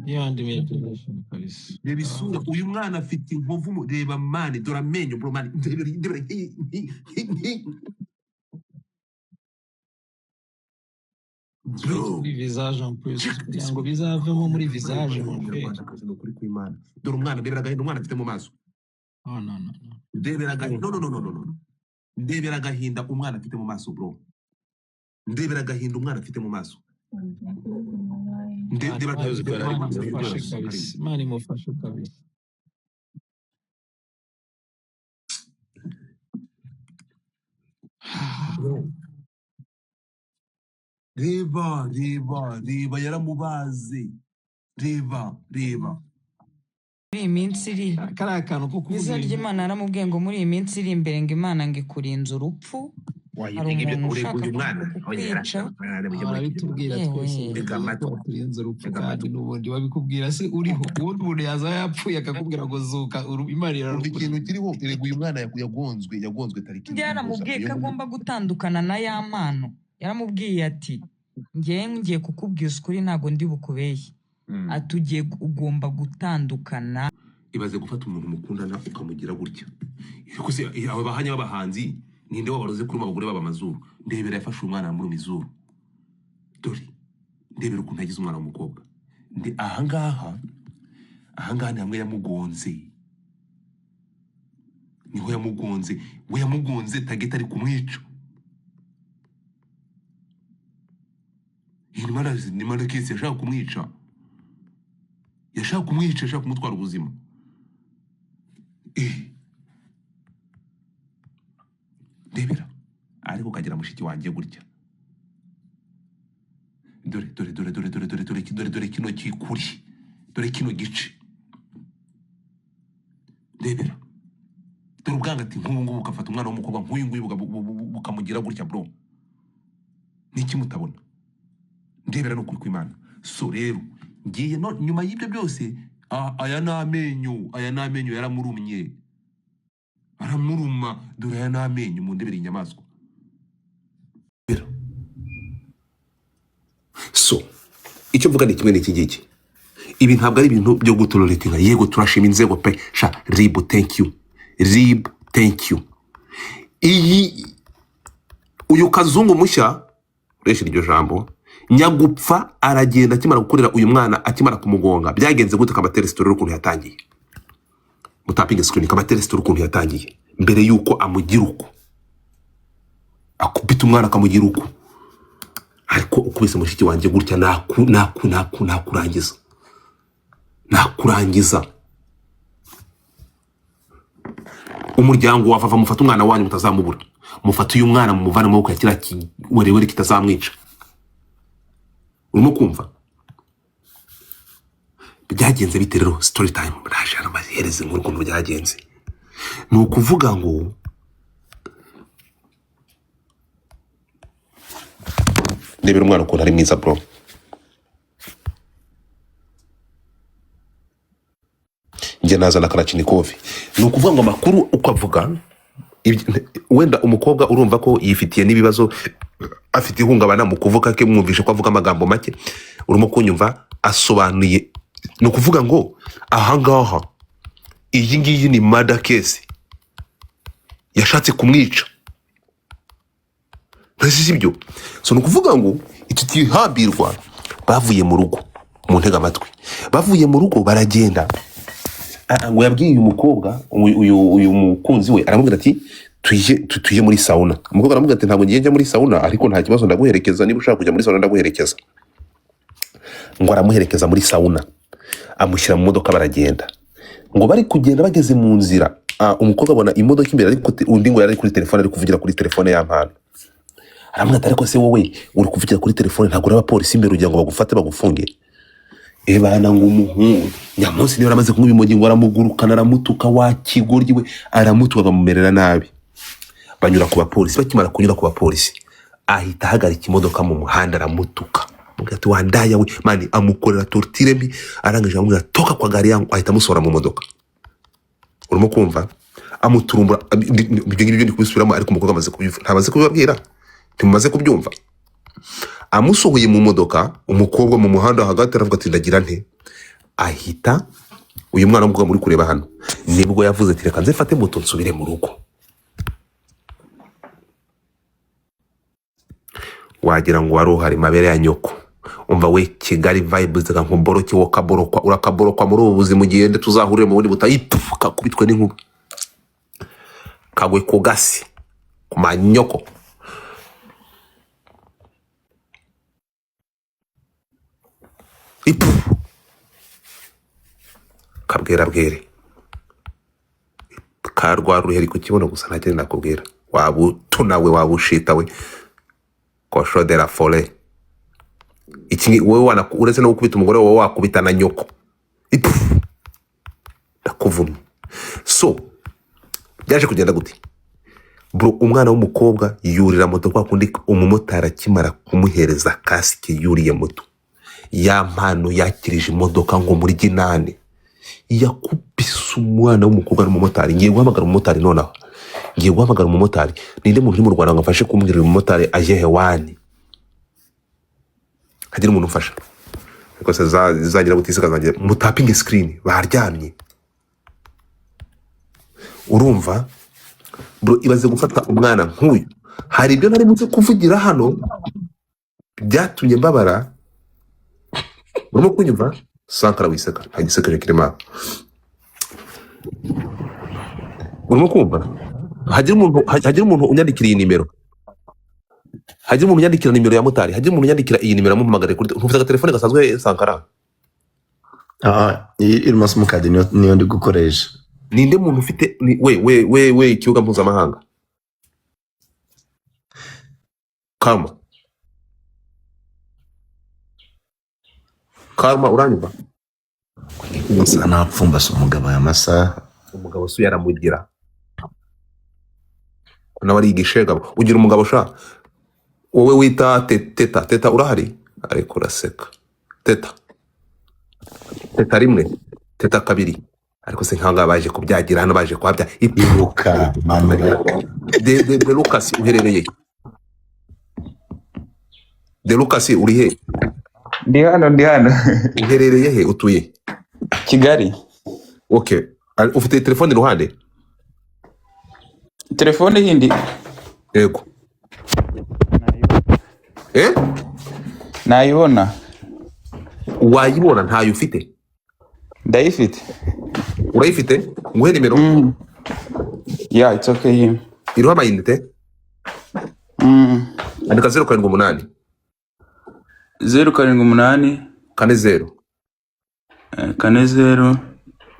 Beyond imagination kabisa. Reba isura uyu mwana afite inkovu reba man, dore amenyo bro man, ndebera ndebera Straight bro. muri visage en plus Check kugira this. ngo bizavemo muri visage mon frère. Umunyarwandakazi ni ukuri kw'Imana. Dore umwana, ndebera agahinda umwana afite mu maso. Oh no no no. Ndebera agahinda, no no no no no no. Ndebera agahinda umwana afite mu maso bro. Ndebera agahinda umwana afite mu maso. Imana Ndebera Imana agahinda Imana umwana afite mu imufashe maso. kabisa. Imana imufashe kabisa. Bro, reba reba reba yaramubaze, reba reba. Muri iyi minsi iri Kariya kantu ko kuvuga izina ibintu ry'Imana yaramubwiye ngo muri iyi minsi iri imbere ngo Imana ngo ikurinze urupfu, hari Wayitega ibyo umuntu ureba ushaka uyu mwana kukwica. barabitubwira twese Yewe buri Tega gihe ko amatwi, baturinze urupfu tega kandi amatwi. n'ubundi babikubwira se uriho ubundi umuntu yaza yapfuye akakubwira ngo zuka Imana Umva irarukura. ikintu kiriho, erega uyu mwana yagonzwe tariki Undi ndwi gusa. yaramubwiye Uyu ko nguyu agomba gutandukana na ya mpano, yaramubwiye ati ngewe ngiye kukubwiza ukuri ntabwo ndi bukubeshye, ati ugiye ugomba gutandukana. Ibaze gufata umuntu mukundana ukamugira gutya. Ariko se aba bahanya b'abahanzi ninde wabaroze kuruma abagore baba amazuru? Ndebera yafashe umwana amuruma izuru. Dore ndebera ukuntu yagize umwana w'umukobwa. Ndi ahangaha, ahangaha ni hamwe yamugonze, niho yamugonze, we yamugonze tageti ari kumwica. Ni Marakesi yashaka kumwica, yashaka kumwica, yashaka kumutwara ubuzima. Ndebera ariko kagira mushiki wanjye gutya. Dore dore dore dore dore dore dore dore dore kino kikuri, dore kino gice. Ndebera dore ubwangati nk'ubu ngubu ukafata umwana w'umukobwa nk'uyu nguyu bukamugira gutya bro, niki mutabona? Ndebera ni ukuri kw'Imana. So rero ngiye no nyuma y'ibyo byose, aya ni amenyo, aya ni amenyo yaramurumye, aramuruma. Dore aya ni amenyo, mu ndebere inyamaswa. So icyo mvuga ni kimwe n'iki ngiki, ibi ntabwo ari ibintu byo gutororetinga. Yego turashima inzego pe, sha RIB thank you, RIB thank you. Iyi uyu kazungu mushya uresha iryo jambo nyagupfa aragenda akimara gukorera uyu mwana, akimara kumugonga byagenze gute? Kabatera story ukuntu yatangiye, mutapinge screen, kabatera story ukuntu yatangiye mbere yuko amugira uko akubita umwana akamugira uko. Ariko ukubise mushiki wanjye gutya naku naku naku nakurangiza, nakurangiza. Umuryango wa Vava mufate umwana wanyu mutazamubura, mufate uyu mwana mumuvane mu maboko ya kiriya kiwerewere kitazamwica. Urimo kumva byagenze bite rero? Story time muraje hano mazihereze inkuru ukuntu byagenze. Ni ukuvuga ngo ndebera umwana ukuntu ari mwiza bro. Njye nazana Kalachnikov. Ni ukuvuga ngo amakuru uko avuga wenda umukobwa urumva ko yifitiye n'ibibazo, afite ihungabana mu kuvuga ke, mwumvishe ko avuga amagambo make, urimo kunyumva asobanuye. Ni ukuvuga ngo ahangaha iyi ngiyi ni murder case, yashatse kumwica, ntasi sibyo? So ni ukuvuga ngo iki kihambirwa bavuye mu rugo, mu ntega amatwi, bavuye mu rugo baragenda. Ngo yabwiye uyu mukobwa, uyu mukunzi we, aramubwira ati tujye muri sauna. Umukobwa aramubwira ati ntabwo ngiye njya muri sauna, ariko nta kibazo ndaguherekeza, niba ushaka kujya muri sauna ndaguherekeza. Ngo aramuherekeza muri sauna, amushyira mu modoka baragenda. Ngo bari kugenda bageze mu nzira, umukobwa abona imodoka imbere, ariko undi ngo yari ari kuri telefone, ari kuvugira kuri telefone ya mpano. Aramubwira ati ariko se wowe uri kuvugira kuri telefone, ntabwo uri abapolisi imbere ugira ngo bagufate bagufunge? Ebana ngo umuhungu nyamunsi niba yaramaze kunywa ibimogi ngo aramugurukana, aramutuka wa kigoryi we, aramutuka bamumerera nabi. Banyura ku bapolisi, bakimara kunyura ku bapolisi ahita ahagarika imodoka mu muhanda aramutuka, amubwira ati wandaya we mani, amukorera tortire mbi, arangije aramubwira toka kwa gari yangu, ahita amusohora mu modoka. Urimo kumva amuturumbura. Ibyo ngibyo ndi kubisubiramo, ariko umukobwa amaze kubivuga, ntabaze kubibabwira, ntimumaze kubyumva. Amusohoye mu modoka, umukobwa mu muhanda hagati aravuga ati ndagira nte? Ahita uyu mwana w'umukobwa muri kureba hano nibwo yavuze ati reka nze mfate moto nsubire mu rugo. Wagira ngo wari uhari mabere ya nyoko. Umva we Kigali vibes reka nkuboroke wo kaborokwa, urakaborokwa muri ubu buzima, ugende tuzahurire mu bundi butayu. Pfu, kakubitwe n'inkuba kagwe ku gasi ku manyoko. Ipfu kabwerabwere karwara uruheri ku kibuno gusa, nta kindi nakubwira. Waba utunawe, waba ushita we kosho de la fore. Iki wowe uretse no gukubita umugore wowe wakubita na nyoko. Ipfu ndakuvumye. So byaje kugenda gute bro? Umwana w'umukobwa yurira moto kwa kundi umumotari akimara kumuhereza kasike yuriye moto, ya mpano yakirije imodoka ngo muri ginane yakubise umwana w'umukobwa n'umumotari. Ngiye guhamagara umumotari nonaha, ngiye guhamagara umumotari. Ninde muntu uri mu Rwanda ngo amfashe kumbwira uyu mumotari aje hewani? Hagira umuntu umfasha ariko se zagira butisika zanjye mutapinge screen baryamye. Urumva bro, ibaze gufata umwana nk'uyu. Hari ibyo nari buze kuvugira hano byatumye mbabara. Urimo kunyumva Sankara wiseka, nta gisekeje kirimo aho. Urimo kumva? Hagira umuntu unyandikira iyi nimero, hagira umuntu unyandikira nimero ya motari, hagira umuntu unyandikira iyi nimero amuhamagare kuri. Ntufite agatelefone gasanzwe Sankara? Ah, iyi irimo simukadi niyo ndi gukoresha. Ninde muntu ufite we we we we ikibuga mpuzamahanga Karma, Karma uranyumva? Gusa napfumbase umugabo aya masaha. Umugabo si yaramugira nawe ari igishegabo. Ugira umugabo sha wowe wita teta teta urahari ariko uraseka. Teta teta rimwe, teta kabiri, ariko se nk'aho baje kubyagira hano, baje kuhabya. Ibuka manura. De Lucas uherereye? De Lucas uri he? Ndi hano, ndi hano. Uherereye he, utuye? Kigali. Okay, ufite telefone iruhande? Telefone yindi. Yego. Eh, Nayibona. wayibona? Ntayo ufite? Ndayifite. Urayifite? Nguhe nimero? Yeah, it's okay. Iriho amayinite. Andika 078. 078. 40. 40.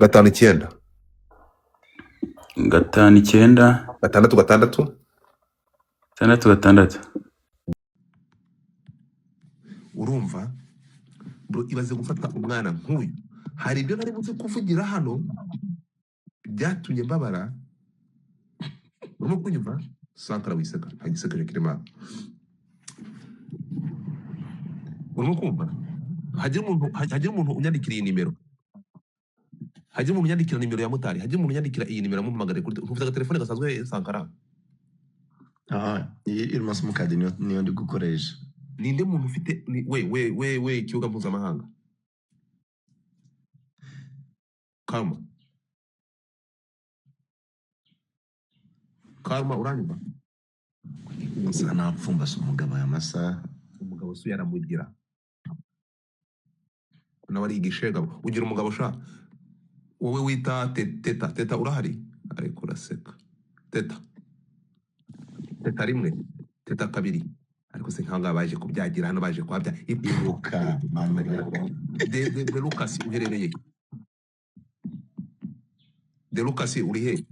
59. 59. 66. 66. Urumva bro, ibaze gufata umwana nk'uyu. Hari ibyo nari buze kuvugira hano byatumye mbabara. Urimo kunyumva Sankara wiseka, nta gisekeje kirimo aho. Urimo kumva? Hagira umuntu unyandikira iyi nimero, hagira umuntu unyandikira nimero ya motari, hagira umuntu unyandikira iyi nimero amuhamagare kuri. Ntufite agatelefone gasanzwe Sankara? Ah, iyi irimo simukadi niyo ndi gukoresha. Ninde muntu ufite we we we we ikibuga mpuzamahanga Karma, Karma uranyumva? Gusa napfumbase umugabo aya masaha. Umugabo si yaramugira nawe ari igishegabo. Ugira umugabo sha wowe wita teta teta urahari ariko uraseka. Teta teta rimwe, teta kabiri, ariko se nk'aho baje kubyagira hano, baje kuhabya. Ibuka manura. De Lucas uherereye? De Lucas uri he?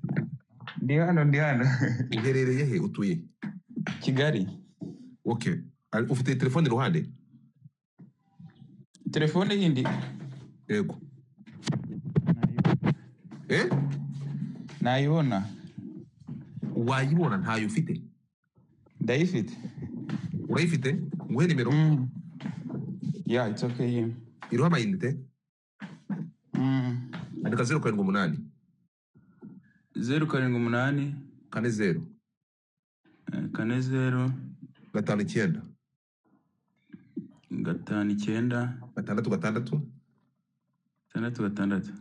Ndi hano, ndi hano. Uherereye he, utuye? Kigali. Okay, ufite telefone iruhande? Telefone yindi. Yego. Eh, Nayibona. wayibona? Ntayo ufite? Ndayifite. Urayifite? Nguhe nimero? Yeah, it's okay. Iriho amayinite. Andika 078. 078. 40. 40. 59. 59. 66. Tandatu gatandatu.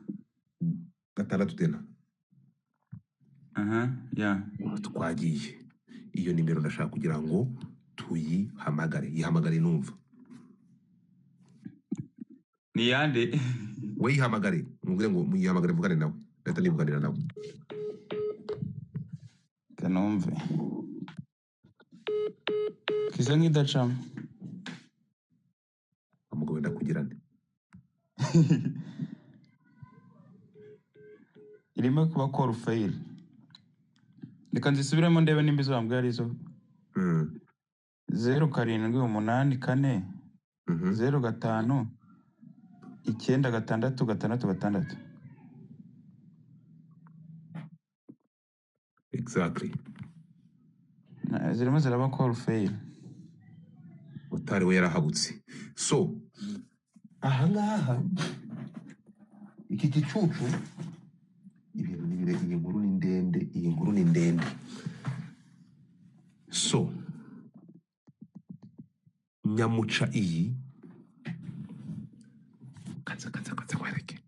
Gatandatu tena. Aha, ya. Twagiye. Iyo nimero ndashaka kugira ngo tuyihamagare. Yihamagare numva. Ni yande? We yihamagare. Mubwire ngo muyihamagare mvugane nawe. Leta nivuganira nawe. Kanumve. Kisa nk'idacamo. Umugabo wenda kugira nde? Irimo kuba call fail. Reka nzisubiremo ndebe nimba izo wambwiye arizo. 0784 05 96 6 6. Exactly. Zirimo ziraba call fail. Utari we yarahabutse. So ahangaha iki gicucu ibintu ni bire, iyi nkuru ni ndende, iyi nkuru ni ndende. So nyamuca iyi kanza kanza kanza kwereke.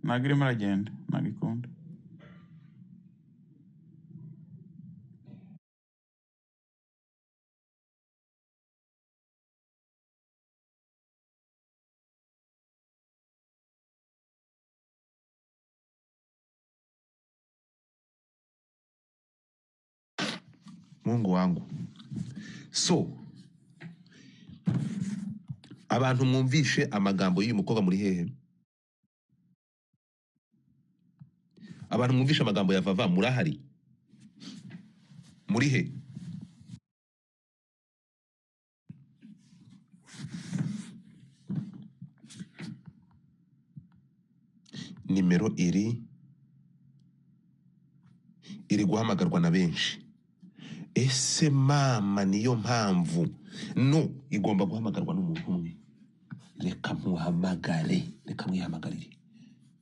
Ntabwo irimo iragenda, ntabwo ikunda. Mungu wangu. So abantu mwumvishe amagambo y'uyu mukobwa muri hehe? Abantu mwumvishe amagambo ya Vava murahari? Muri he? Nimero iri guhamagarwa na benshi. Ese mama niyo mpamvu no igomba guhamagarwa n'umuntu umwe. Reka muhamagare, reka mwihamagarire,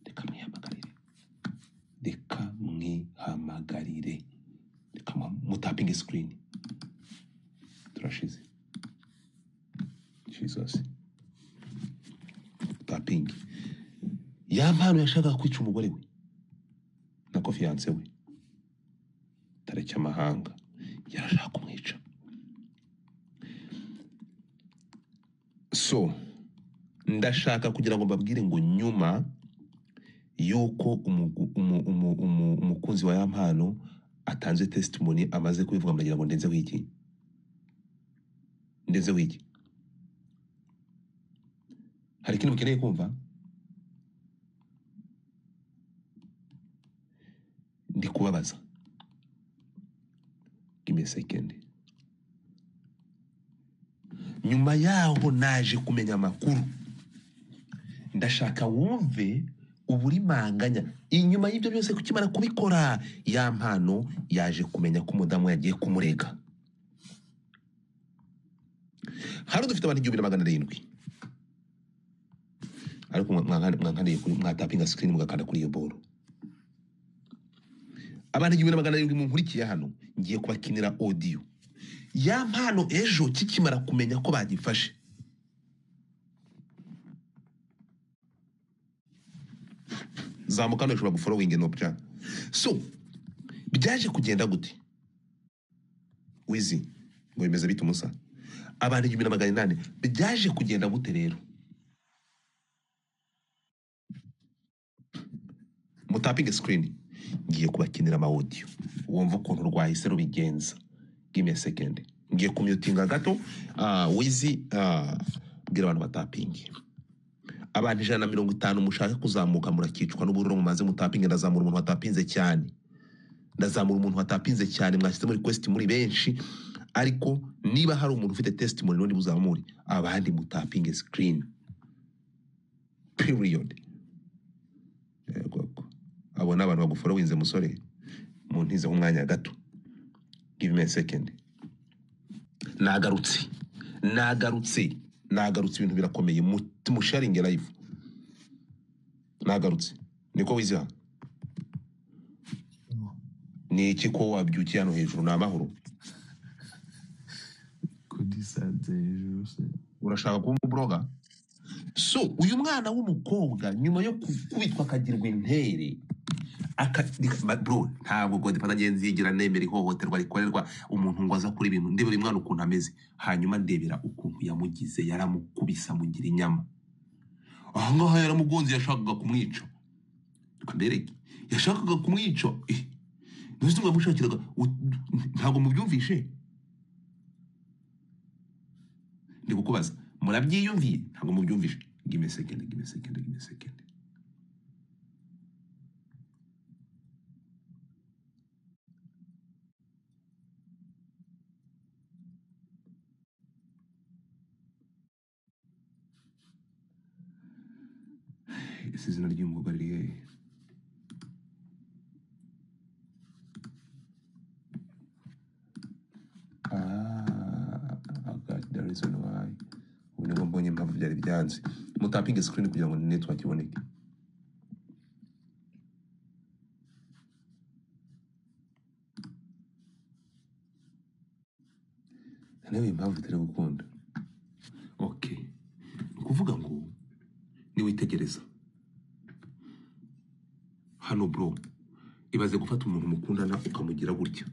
reka mwihamagarire, reka mwihamagarire, reka mutapinge screen. Turashize. Jesus. Tapinge. Ya mpano yashakaga kwica umugore we na ko fiance we tariki amahanga yarashaka kumwica. So ndashaka kugira ngo mbabwire ngo nyuma yuko umukunzi wa ya mpano atanze testimony amaze kubivuga, muragira ngo ndenzeho iki? Ndenzeho iki? Hari ikintu mukeneye kumva? Ndi kubabaza. Give me a second. Nyuma yaho naje kumenya amakuru. Ndashaka wumve uburimanganya. Inyuma y'ibyo byose kukimara kubikora, ya mpano yaje kumenya ko umudamu yagiye kumurega. Hano dufite abantu 1700. Ariko mwankaniye kuri mwatapinga screen mugakanda kuri iyo boro. Abantu 1700 munkurikiye hano ngiye kubakinira audio. Ya mpano ejo kikimara kumenya ko bagifashe. Zamuka no ushobora gufollowing no plan. So byaje kugenda gute? Wizi ngo bimeze bite umusa? Abantu 1800 byaje kugenda gute rero? Mutapinge screen. Ngiye kubakinira ama audio. Wumva ukuntu rwahise rubigenza. Give me a second. Ngiye kumutinga gato. Wizi bwira abantu batapinge. Abantu 150 mushaka kuzamuka murakicwa n'ubururu mumaze mutapinge. Ndazamura umuntu watapinze cyane. Ndazamura umuntu watapinze cyane. Mwashyize muri request muri benshi, ariko niba hari umuntu ufite testimony n'undi buzamure, abandi mutapinge screen. Period. Yego. Abo n'abantu bagufollowinze musore, muntize umwanya gato. Give me a second. Nagarutse. Nagarutse. Nagarutse, ibintu birakomeye. Musharinge live. Nagarutse. Niko wiziha? Ni iki ko wabyukiye hano hejuru? Ni amahoro? Kudisanze hejuru se. Urashaka kuba umubroga? So uyu mwana w'umukobwa nyuma yo gukubitwa akagirwa intere bro, ntabwo Godfather ngenzi yigira nemera ihohoterwa rikorerwa umuntu ngo aza kuri ibintu. Ndebera uyu mwana ukuntu ameze, hanyuma ndebera ukuntu yamugize, yaramukubise amugira inyama. Aha ngaha yaramugonze, yashakaga kumwica. Reka mbereke, yashakaga kumwica. Ntuzi ngo yamushakiraga ntabwo mubyumvishe? Ndi kukubaza, murabyiyumviye? Ntabwo mubyumvishe. Give me a second, give me a second, give me a second. Ese izina ry'umukobwa riri hehe? Ah, I got the reason why. Ubu nibwo mbonye impamvu byari byanze. Mutapinge screen kugira ngo network iboneke. Nawe impamvu itari gukunda. Okay. Ni ukuvuga ngo niwitegereza hano bro, ibaze gufata umuntu mukundana ukamugira gutya.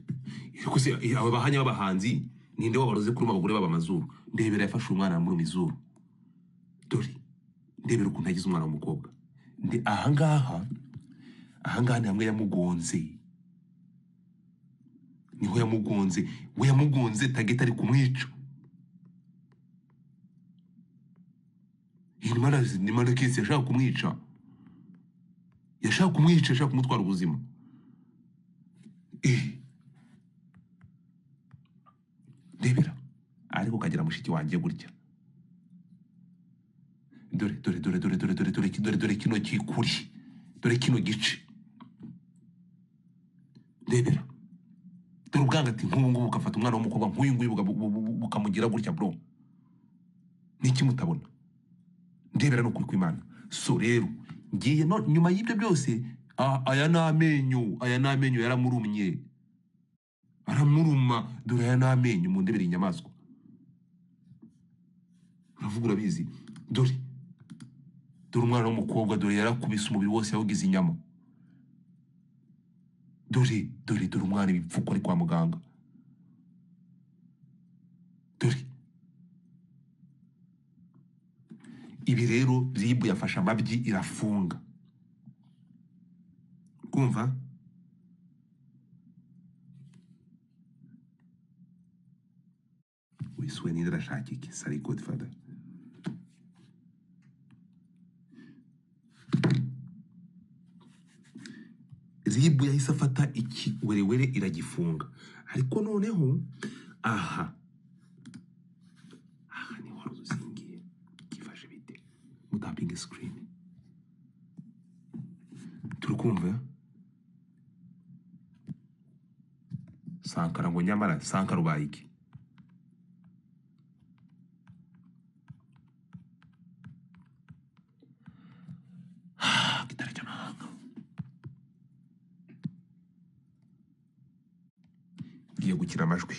Ariko se aba bahanya b'abahanzi ninde wabaroze kuruma abagore baba amazuru? Ndebera yafashe umwana muri mizuru. Dore ndebera ukuntu yagize umwana w'umukobwa. Ndi ahangaha, ahangaha ni hamwe yamugonze. Niho yamugonze, we yamugonze tageta ari kumwica. Nimara kesi yashaka kumwica. Yashaka kumwica, yashaka kumutwara ubuzima. Ndebera ariko kagira mushiki wanjye gutya. Dore dore dore dore dore dore dore dore dore kino kikuri. Dore kino gice. Ndebera. Dore ubwangati nk'ubu ngubu ukafata umwana w'umukobwa nk'uyu nguyu bukamugira gutya bro. Niki mutabona? Ndebera no kuri kw'Imana. So rero ngiye no nyuma y'ibyo byose, aya ni amenyo, aya ni amenyo yaramurumye. Aramuruma, dore aya ni amenyo, mu ndebere inyamaswa. Uravuga urabizi. Dore dore umwana w'umukobwa, dore yarakubise umubiri wose yawugize inyama. Dore dore dore umwana ibipfuko ari kwa muganga. Dore ibi rero RIB yafashe amabyi irafunga. Kumva? Wiswe ninde arashaka iki? Sorry Godfather. RIB yahise afata iki werewere iragifunga. Ariko noneho aha aha ni wari uzingiye gifashe bite? Mutapinge screen. Turi kumva? Sankara ngo nyamara Sankara ubaye iki? Gitare cy'amahanga. Ngiye gukina amajwi.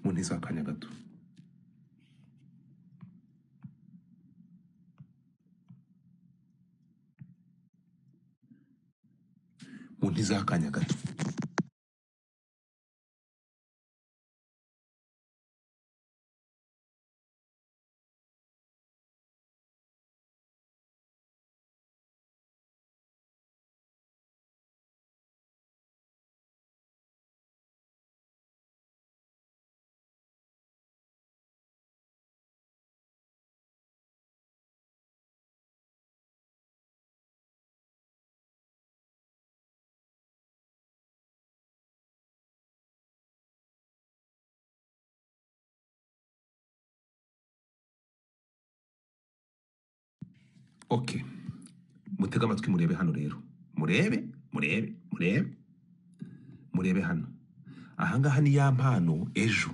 Muneza akanya gato. Muneza akanya gato. Okay, mutege amatwi murebe hano rero, murebe murebe murebe murebe hano. Ahangaha ni Yampano ejo.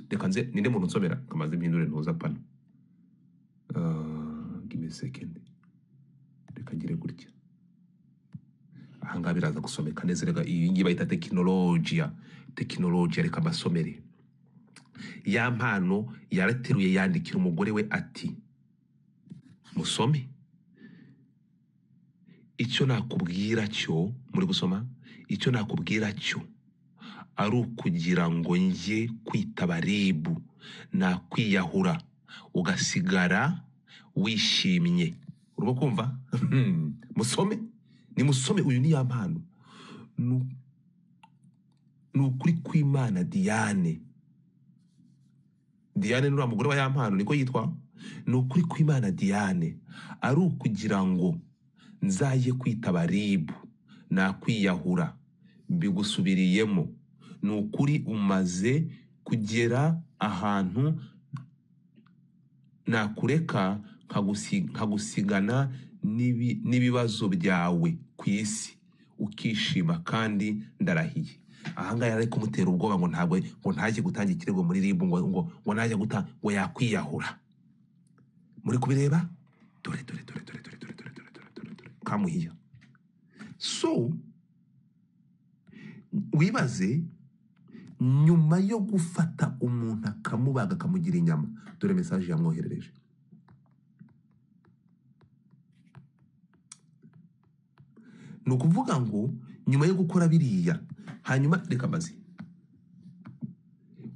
Reka nze ninde muntu nsomera kamaze mpindure ntuza pano. Give me a second, reka ngire gutya. Ahangaha biraza gusomeka neza. Reka iyi ngiyi bayita tekinolojiya, tekinolojiya. Reka mbasomere. Yampano yarateruye yandikira umugore we ati musome icyo nakubwira cyo, muri gusoma icyo nakubwira cyo ari ukugira ngo njye kwitaba RIB nakwiyahura ugasigara wishimye. Urimo kumva? Musome, nimusome. Uyu ni Yampano. Ni ukuri kw'Imana. Diane, Diane ni uriya mugore wa Yampano niko yitwa. Ni ukuri kw'Imana Diane, ari ukugira ngo nzajye kwitaba RIB nakwiyahura mbigusubiriyemo. Ni ukuri umaze kugera ahantu nakureka nkagusigana n'ibibazo byawe ku isi ukishima, kandi ndarahiye. Ahangaha yari ari kumutera ubwoba ngo ntabwo ngo ntajye gutanga ikirego muri RIB, ngo ngo ngo ntajye gutanga, ngo yakwiyahura. Muri kubireba? Dore dore dore dore dore dore dore dore dore dore dore kamuhiya. So wibaze nyuma yo gufata umuntu akamubaga akamugira inyama, dore message yamwoherereje. Ni ukuvuga ngo nyuma yo gukora biriya, hanyuma reka maze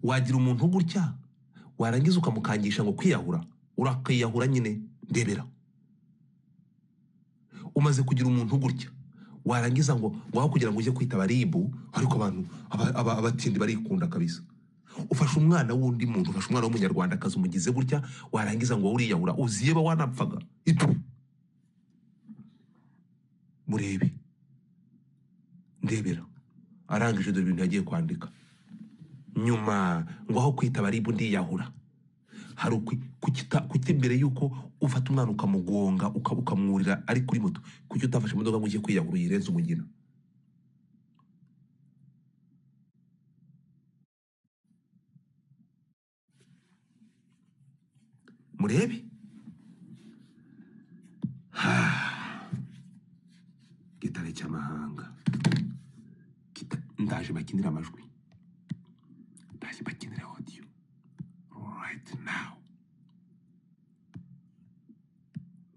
wagira umuntu gutya warangiza ukamukangisha ngo kwiyahura, urakiyahura nyine. Ndebera, umaze kugira umuntu gutya warangiza ngo waho kugira ngo ujye kwitaba RIB. Ariko abantu abatindi barikunda kabisa. Ufashe umwana w'undi muntu, ufashe umwana w'umunyarwandakazi umugize gutya, warangiza ngo uriyahura, uziyeba wanapfaga. Itu murebe, ndebera. Arangije dore ibintu yagiye kwandika nyuma ngo aho kwitaba RIB ndiyahura. Hari kuki mbere yuko ufata umwana ukamugonga ukamwurira ari kuri moto, kuki utafashe imodoka ngo ujye kwiyahura uyirenze umugina? Murebe gitare cy'amahanga. Ndaje bakinira amajwi, ndaje bakinira audio right now,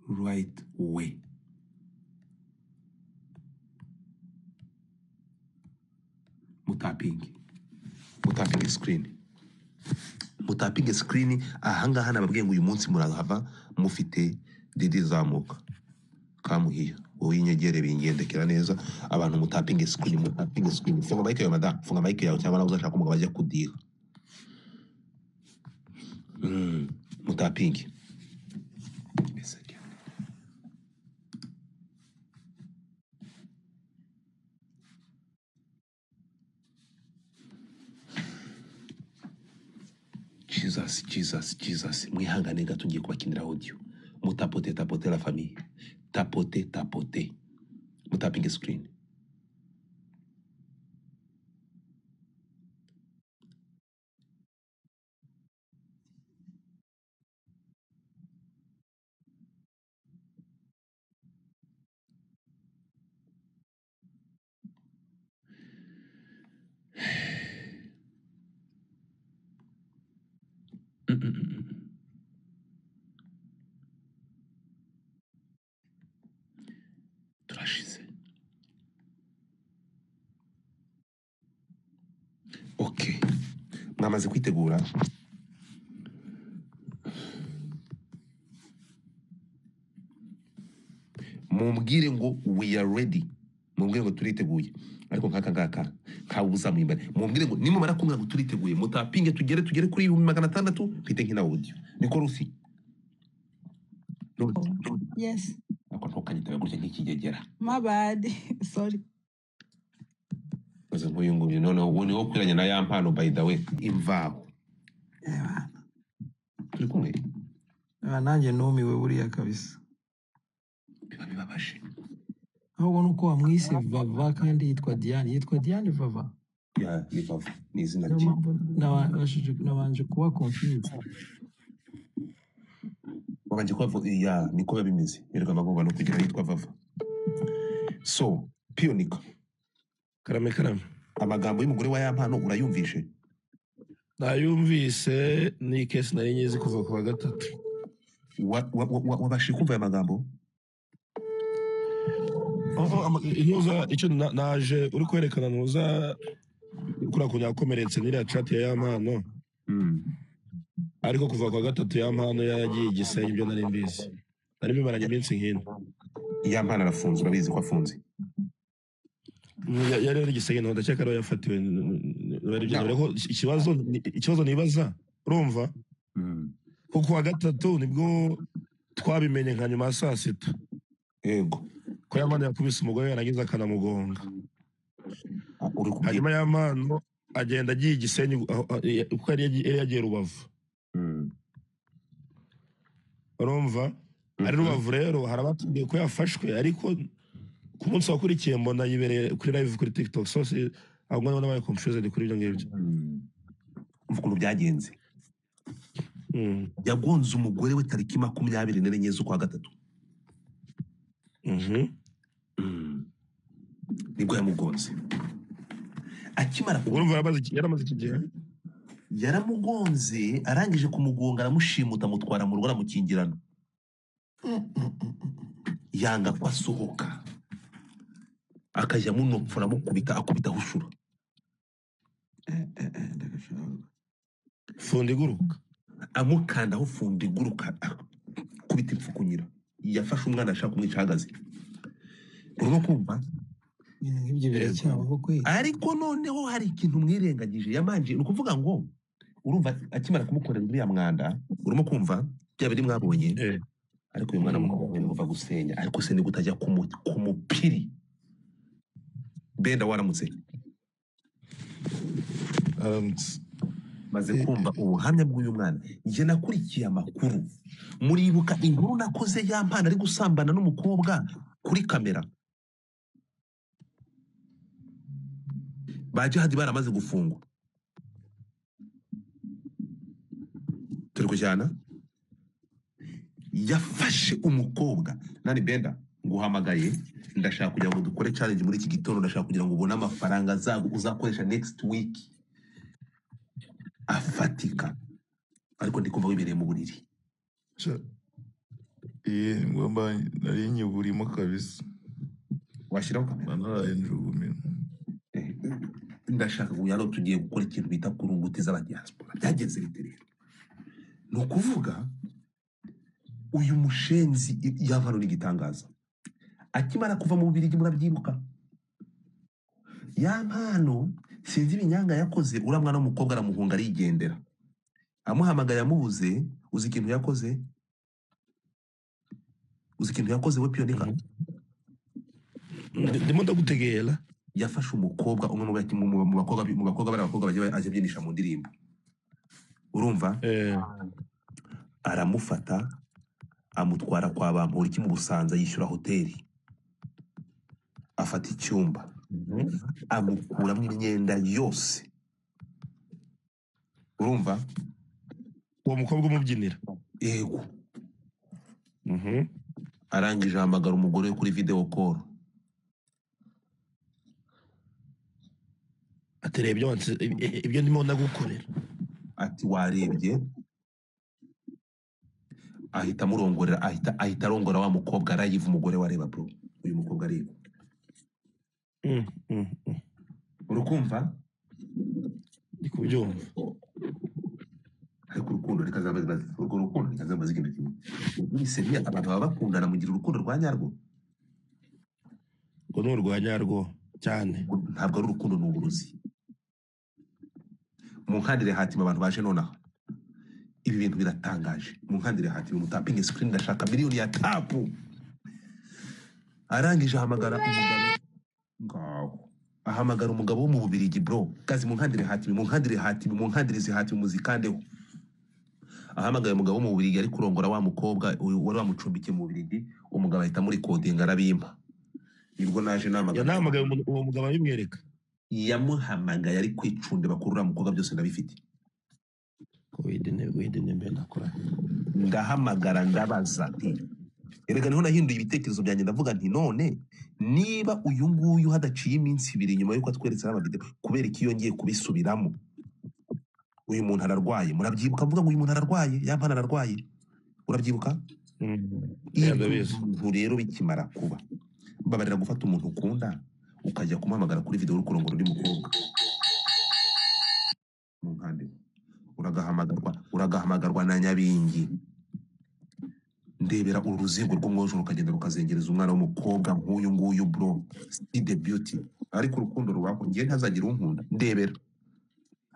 right way. Mutapingi, mutapingi screen, mutapinge screen. Ahangaha nababwiye ngo uyu munsi murahava mufite didi zamuka kamuhiya. Wowe inyegere bingendekera neza. Abantu mutapinge screen, mutapinge screen. Funga mic yawe madam, funga mic yawe cyangwa nawe uzashaka umugabo ajya kudiha. Mutapinge. Give me a second. Jesus, Jesus, Jesus. Mwihangane gato ngiye kubakinira audio. Mutapote, tapote la famille. Tapote, tapote. Mutapinge screen. Turashize. Okay, mwamaze kwitegura. Mumbwire ngo we are ready, mumbwire ngo turiteguye. Ariko nkaka ngaka nkawe uzamuye imbere, mumbwire ngo nimumara kumbwira ngo turiteguye mutapinge tugere kuri 600,000 mpite nkina audio. Niko Rusi? Yes. Ako ntukanyitabe gutya nk'ikigegera. My bad. Sorry. Maze nk'uyu nguyu noneho uwo niwo ukwiranye na Yampano by the way. Imvaho. Turi kumwe. Nanjye numiwe buriya kabisa. Biba bibabaje. Ahubwo nuko wamwise Vava kandi yitwa Diane, yitwa Diane Vava. Ya, ni Vava, ni izina Niyo rye. mpamvu nabanje kuba confused. Wabanje kuba ya, niko biba bimeze. Erega bagomba no kugira yitwa Vava. So Pionika. Karame, karame. Amagambo y'umugore wa Yampano urayumvishe? Nayumvise, ni case nari nyizi kuva ku wa gatatu. Wabashije kumva aya magambo? Oh, intuza icyo naje uri kwerekana, ntuza kuriya kuntu yakomeretse n'iriya chat ya Yampano. Ariko kuva ku wa gatatu Yampano yaragiye i Gisenyi, ibyo nari mbizi, nari bimaranye iminsi nk'ine. Yampano arafunze, urabizi ko afunze. Yari ari i Gisenyi, ntabwo ndakeka ariho yafatiwe. Bari No. ariko ikibazo nibaza, urumva, ko ku wa gatatu nibwo twabimenye nka nyuma ya saa sita ko Yampano yakubise umugore, yarangiza akanamugonga. Ah, uri kubwira. Hanyuma Yampano agenda agiye i Gisenyi, kuko yari yagiye Rubavu. Urumva, ari Rubavu rero hari abatubwiye ko yafashwe, ariko ku munsi wakurikiye mbona yibereye kuri live kuri TikTok. So ahubwo niba nabaye confused kuri ibyo ngibyo. Umva ukuntu byagenze. Yagonze umugore we tariki 24 z'ukwa gatatu. Nibwo yamugonze akimara Ubwo urumva yaramaze iki gihe. Yaramugonze, arangije kumugonga aramushimuta, amutwara mu rugo, aramukingirana, yanga ko asohoka, akajya amunopfura, amukubita, akubita ahushura. Ndagashaka. Funda iguruka. Amukandaho funda iguruka, akubita impfukunyira. Yafashe umwana ashaka kumwica ahagaze. Urimo kumva? Ibintu nk'ibyo biracyabaho kweli? Ariko noneho hari ikintu mwirengagije yamanje. Ni ukuvuga ngo urumva akimara kumukorera uriya mwanda, urimo kumva bya bindi mwabonye? Ariko uyu mwana mukobwa we uva gusenya, ariko se nigute ajya ku mupiri? Benda, waramutse? Aramutse. Maze kumva ubuhamya bw'uyu mwana, njye nakurikiye amakuru. Muribuka inkuru nakoze Yampano ari gusambana n'umukobwa kuri kamera, ba Jihadi baramaze gufungwa? Turi kujyana. Yafashe umukobwa nani. Benda, nguhamagaye, ndashaka kugira ngo dukore challenge muri iki gitondo. Ndashaka kugira ngo ubone amafaranga uzakoresha next week afatika, ariko ndi kumva wibereye mu buriri. Iyi ngomba nari nyiburimo kabisa. Washyiraho kamera. Mba naraye njugumira. Ndashaka kugira ngo tugiye gukora ikintu bita kurunguti z'abadiaspora. Byagenze bite rero? Ni ukuvuga uyu mushenzi Yampano ni igitangaza. Akimara kuva mu Bubiligi, murabyibuka, Yampano sinzi ibinyanga yakoze, uriya mwana w'umukobwa aramuhunga, arigendera. Amuhamagaye amubuze. Uzi ikintu yakoze? Uzi ikintu yakoze we, Piyonika? Ndimo ndagutegera. Yafashe umukobwa umwe mu bakobwa bari abakobwa bagiye ajya abyinisha mu ndirimbo, urumva? Aramufata, amutwara kwa Bamporiki mu Busanza, yishyura hoteli, afata icyumba, amukuramo imyenda yose, urumva? Uwo mukobwa umubyinira? Yego. Arangije ahamagara umugore we kuri video call. Atereye ibyo ibyo ndimo ndagukorera. Ati: "Warebye?" Ahita amurongorera, ahita arongora wa mukobwa live, umugore we areba. Bro, uyu mukobwa areba. Urukumva? Ndi kubyumva. Ariko urukundo, reka zambaze, urwo rukundo, reka zambaze ikintu kimwe. Muri seriya abantu baba bakundana, mugira urukundo rwa nyarwo? Urwo ni urwa nyarwo cyane. Ntabwo ari urukundo, ni uburozi. Mu nkandire hatima abantu baje nonaha, ibi bintu biratangaje. Mu nkandire hatima, mutapinge screen, ndashaka miliyoni ya tap. Arangije ahamagara umugabo, ngaho ahamagara umugabo wo mu Bubirigi. Bro, kazi, mu nkandire hatima, mu nkandire hatima, mu nkandire zihatima, muzikandeho. Ahamagaye umugabo wo mu Bubiligi ari kurongora wa mukobwa uyu wari wamucumbikiye mu Bubiligi, umugabo ahita amurikodinga arabimpa. Nibwo naje namagana. Yanahamagaye uwo mugabo abimwereka. Yamuhamagaye ari kwicundeba kuri uriya mukobwa, byose ndabifite. Wide mbe nakora. Ndahamagara ndabaza nti erega niho nahinduye ibitekerezo byanjye, ndavuga nti none niba uyu nguyu hadaciye iminsi 2 nyuma y'uko atweretse n'amavideo, kubera iki yongeye kubisubiramo? Uyu muntu ararwaye, murabyibuka mvuga ngo uyu muntu ararwaye, Yampano ararwaye, urabyibuka? Yeah, Ibyo ndabizi. bintu rero bikimara kuba, mbabarira gufata umuntu ukunda ukajya kumuhamagara kuri video uri kurongora undi mukobwa mu nkande, uragahamagarwa na Nyabingi. Ndebera uru ruzingo rw'umwojoro rukagenda rukazengereza umwana w'umukobwa nk'uyu nguyu bro, see the beauty. Ariko urukundo rubaho, ngiye ntazagira unkunda, ndebera.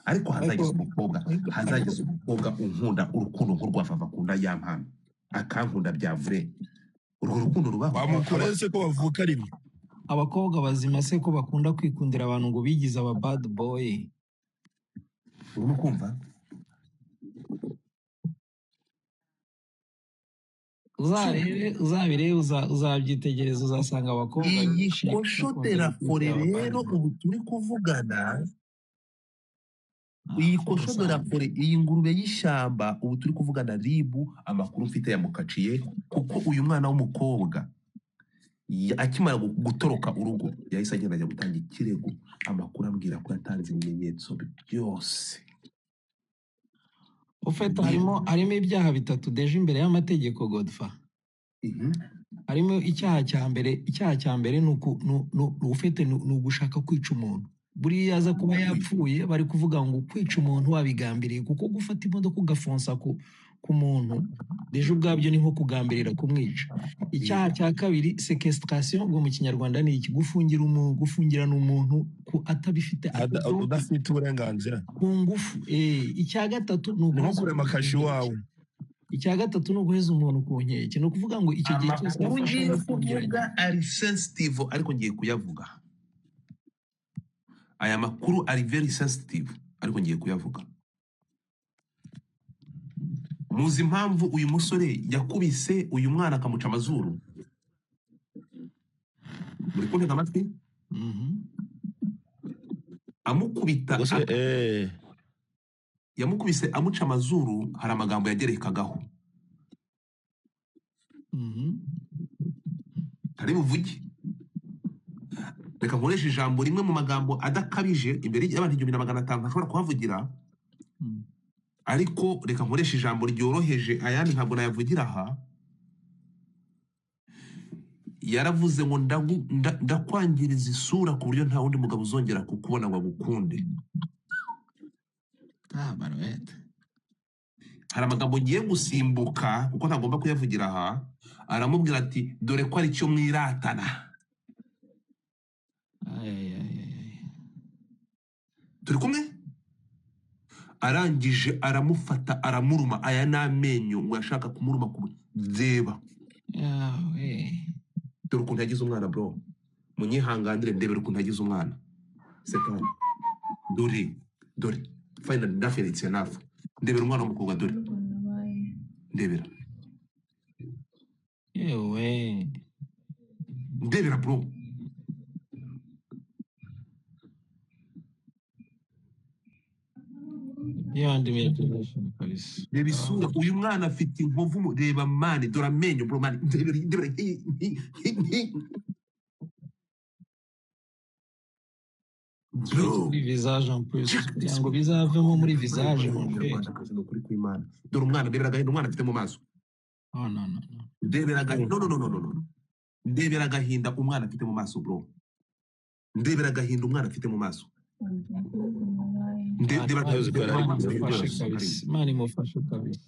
Ariko ariko hazagize umukobwa, ariko ariko hazagize umukobwa unkunda urukundo nk'urwa Vava akunda Yampano, akankunda bya vrai, urwo rukundo rubaho. Wamukora se ko bavuka rimwe? Abakobwa bazima se ko bakunda kwikundira abantu ngo bigize aba bad boy. Urimo kumva? Uzarebe, uzabirebe, uzabyitegereza, uzasanga abakobwa Iyi benshi kosho bakunda de la fore kwikundira aba bad rero boy. ubu turi kuvugana, iyi Ntabwo kosho de la usanga fore, iyi ngurube y'ishyamba ubu turi kuvugana, ribu amakuru mfite yamukaciye, kuko uyu mwana w'umukobwa akimara gutoroka urugo yahise agenda ajya gutanga ikirego. Amakuru ambwira ko yatanze ibimenyetso byose. ufite Ribu. harimo ibyaha bitatu deje imbere y'amategeko Godfa. Harimo icyaha cya mbere, icyaha cya mbere ni ufite ni ugushaka kwica umuntu. Buriya aza kuba yapfuye bari kuvuga ngo kwica umuntu wabigambiriye, kuko gufata imodoka ugafonsa ku muntu deje ubwabyo ni nko kugambirira kumwica. Icyaha cya kabiri sequestration, ubwo mu kinyarwanda ni iki? Gufungira umuntu, gufungirana umuntu ku atabifite atabyumva Udafite uburenganzira. ku ngufu. Icya gatatu ni Ni nko uguheza kurema umuntu ku kashi nkeke. iwawe. Icya gatatu ni uguheza umuntu ku nkeke. Ni ukuvuga ngo icyo gihe cyose Amakuru yafashe ngiye amufungiranye. kuvuga ari sensitive, ariko ngiye kuyavuga. Aya makuru ari very sensitive, ariko ngiye kuyavuga. Muzi impamvu uyu musore yakubise uyu mwana akamuca amazuru? Muri kuntega amatwi? Amukubita Ubwo se yamukubise amuca amazuru, hari amagambo yagerekagaho ntari buvuge. Reka nkoreshe ijambo rimwe mu magambo adakabije imbere y'abantu 1500 ntashobora kuhavugira, ariko reka nkoreshe ijambo ryoroheje, ayandi ntabwo nayavugira aha. Yaravuze ngo ndakwangiriza isura ku buryo nta wundi mugabo uzongera kukubona ngo agukunde. Barwete. Hari amagambo ngiye gusimbuka kuko ntagomba kuyavugira aha. Aramubwira ati dore ko ari cyo mwiratana. Ay, ay, ay, ay. Turi kumwe? Arangije aramufata aramuruma, aya ni amenyo ngo yashaka kumuruma ku reba. Yawe. Dore ukuntu yagize umwana bro, munyihanganire ndebere ukuntu yagize umwana. Sekani dore dore finally nothing it's enough. Ndebera umwana w'umukobwa, dore ndebera Yewe. ndebera bro. Beyond imagination kabisa. Reba isura uyu mwana afite inkovu, reba mani, dore amenyo bro mani, ndebera ndebera bro. Muri visage en plus, Check kugira this ngo bizavemo muri visage mon frère. Umunyarwandakazi ni ukuri kw'Imana. Dore umwana, ndebera agahinda umwana afite mu maso. Oh no no no. Ndebera agahinda, no no no no no. Ndebera agahinda umwana afite mu maso bro. Ndebera agahinda umwana afite mu maso. Ndebera Imana Ndabizi ko yari ari imufashe rwose. kabisa. Imana imufashe kabisa.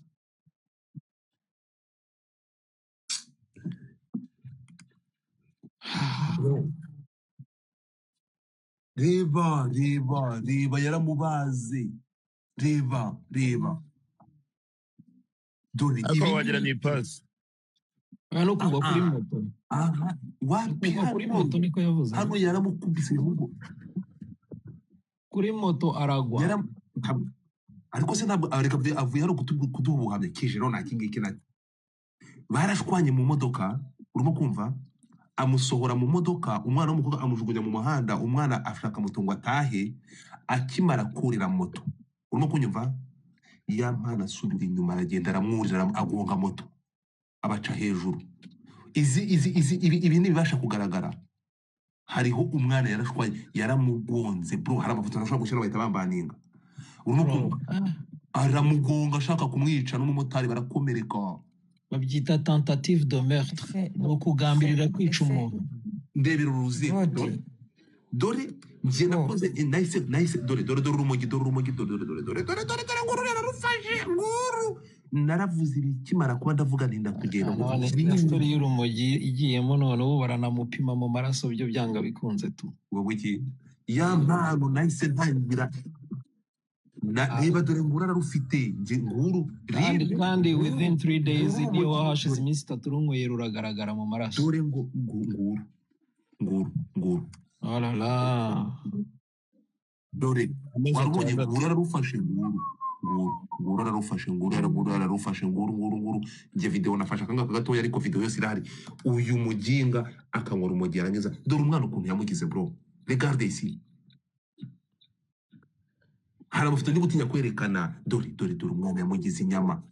Reba reba reba yaramubaze. Reba reba. Dore Ariko ibi wagira ni ipasi. Oya, no kugwa kuri moto. Aha, wapi Kugwa kuri hano? moto niko yavuze. Hano yaramukubise ahubwo. Kuri moto aragwa. Ariko se ntabwo areka avuye hano kuduha ubuhamya kije none iki ngiki na barashwanye mu modoka, urimo kumva, amusohora mu modoka, umwana w'umukobwa amujugunya mu muhanda, umwana ashaka moto ngo atahe, akimara kurira moto, urimo kunyumva, ya mwana asubira inyuma aragenda aramwurira, agonga moto, abaca hejuru. Izi izi izi ibi ibi ntibibasha kugaragara. Hariho umwana yarashwaye, yaramugonze bro, hari amafoto ntashobora gushyira bahita bambaninga. Urimo Bro, kumva, aramugonga ashaka kumwica, n'umumotari barakomereka. Babyita tentative de meurtre, Ese ni ukugambirira kwica ese umuntu. Ndebera uruziga, Godi, dore njye bro, nakoze, nahise dore dore dore urumogi, dore urumogi, dore dore dore dore dore dore dore nguru yararufashe, nguru naravuze ibikimara kuba, ndavuga ntinda kugenda ngo None ibi na ni story y'urumogi igiyemo, none ubu baranamupima mu maraso, byo byanga bikunze tu. Wowe iki ya mpano nahise ntangira na reba dore nguru ararufite, njye nguru Kandi rebe kandi nguru within 3 days, nguru niyo urumogi, hashize dore iminsi 3 urunyweye ruragaragara mu maraso. Dore ngo nguru nguru nguru. Oh là là. Dore Amezi warubonye, 6. Nguru ararufashe, nguru nguru nguru ararufashe, nguru nguru ararufashe, nguru nguru nguru. Njye video nafashe akangaka gatoya, ariko video yose irahari. Uyu muginga akanywa urumogi yarangiza, dore umwana ukuntu yamugize bro, regarde ici, hari amafoto ndi gutinya kwerekana. Dore dore dore umwana yamugize inyama.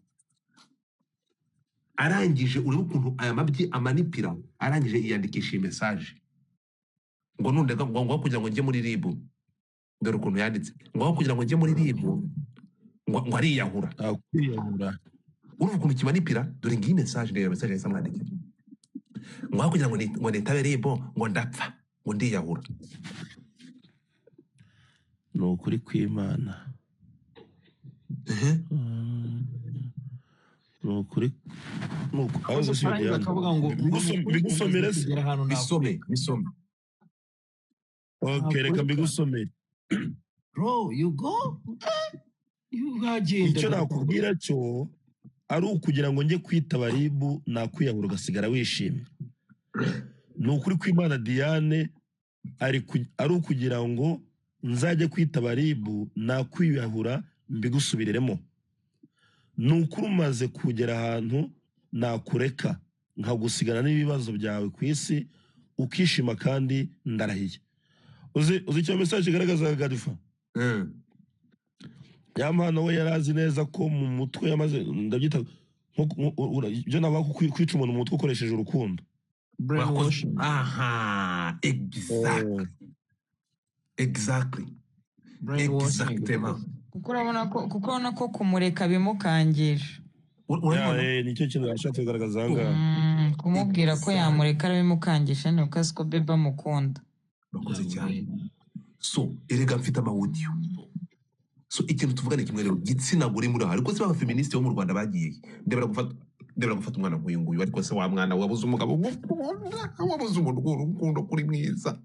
Arangije urebe ukuntu aya mabyi amanipira, arangije yiyandikisha iyi message ngo nundega ngo kugira ngo njye muri RIB. Dore ukuntu yanditse ngo aho kugira ngo njye muri RIB ngo ariyahura. Kwiyahura. Urumva ukuntu kimanipira? Dore ngiyi message, reba message yahise amwandikira ngo aho kugira ngo ngo nitabe RIB ngo ndapfa, ngo ndiyahura. Ni ukuri kw'Imana. Ni ukuri ahubwo si Arangiza Diane. akavuga ngo ni ukuri umaze Bigusomere se? kugera ahantu Bisome, nakureka. Bisome. Okay, reka Nakureka. mbigusomere. Bro, you go, you wagenda. Icyo nakubwira cyo ari ukugira ngo njye kwitaba RIB, nakwiyahura ugasigara wishimye. Ni ukuri kw'Imana Diane, ari ukugira ngo nzajye kwitaba RIB, nakwiyahura mbigusubiriremo. Ni ukuri umaze kugera ahantu nakureka nkagusigana n'ibibazo byawe ku isi ukishima, kandi ndarahiye. Uzi icyo message igaragaza, Gadifa? Ya mpano we yari azi neza ko mu mutwe yamaze, ndabyita ibyo navuga ko kwica umuntu mu mutwe ukoresheje urukundo. Urakoze. Brainwashing. Aha, exactly, exactly. Brainwashing. Exactement. Kuko urabona ko kumureka bimukangisha. Urabibona? Nicyo kintu yashatse kugaragaza aha ngaha. Kumubwira ko yamureka arabimukangisha, ni uko azi ko bebe amukunda. Urakoze cyane. So erega mfite ama audio. So ikintu tuvuga ni kimwe rero, gitsina gore muri aha, ariko se baba feministe bo mu Rwanda bagiye he? Ndebera gufata umwana nk'uyu nguyu, ariko se wa mwana wabuze umugabo ugukunda, wabuze umuntu uguha urukundo kuri mwiza,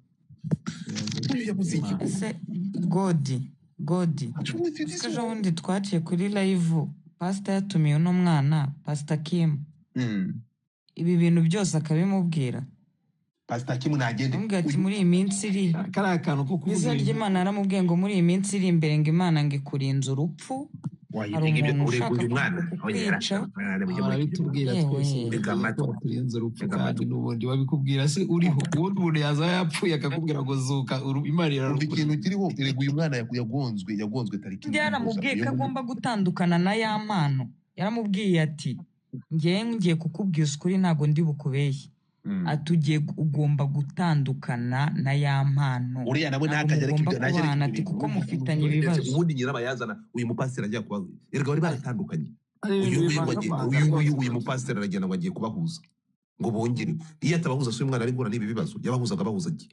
uyu yabuze iki koko? Ese Godi, Godi, uzi ko ejo bundi twaciye kuri live, pasita yatumiye uno mwana, Pasita Kim, ibi bintu byose akabimubwira? Pastor Kim nagende. Amubwira ati Uyu muri iyi minsi iri Kariya kantu ko kuvuga izina ibintu ry'Imana, yaramubwiye ngo muri iyi minsi iri imbere ngo Imana ngo ikurinze urupfu, hari wayibye ngibyo umuntu ureba ushaka uyu mwana kukwica. Barabitubwira twese Yewe. buri Tega gihe ko amatwi. baturinze urupfu, Tega kandi amatwi. n'ubundi babikubwira se uriho? Ubundi umuntu yaza yapfuye akakubwira ngo zuka, Imana Umva irarukurira. ikintu kiriho, erega uyu mwana yagonzwe tariki Undi ntuza yaramubwiye uyu ko agomba gutandukana na ya mpano. Yaramubwiye ati ngewe ngiye kukubwiza ukuri, ntabwo ndi bukubeshye, ati ugiye ugomba gutandukana na ya mpano, Uriya nawe ntabwo ntakajya areka mugomba ibyo, ntajya areka kubana, ibyo ati bintu. kuko Urumva mufitanye ukuntu ndetse ibibazo. Ubundi nyirabayazana uyu mupasiteri ajya kuba, erega bari baratandukanye. Ari Uyu ibintu nguyu ngo agiye, bivangavanga uyu nguyu rwose. Uyu mupasiteri aragenda ngo agiye kubahuza ngo bongere. Iyo atabahuza se uyu mwana ari guhura n'ibi bibazo? Yabahuzaga abahuza iki?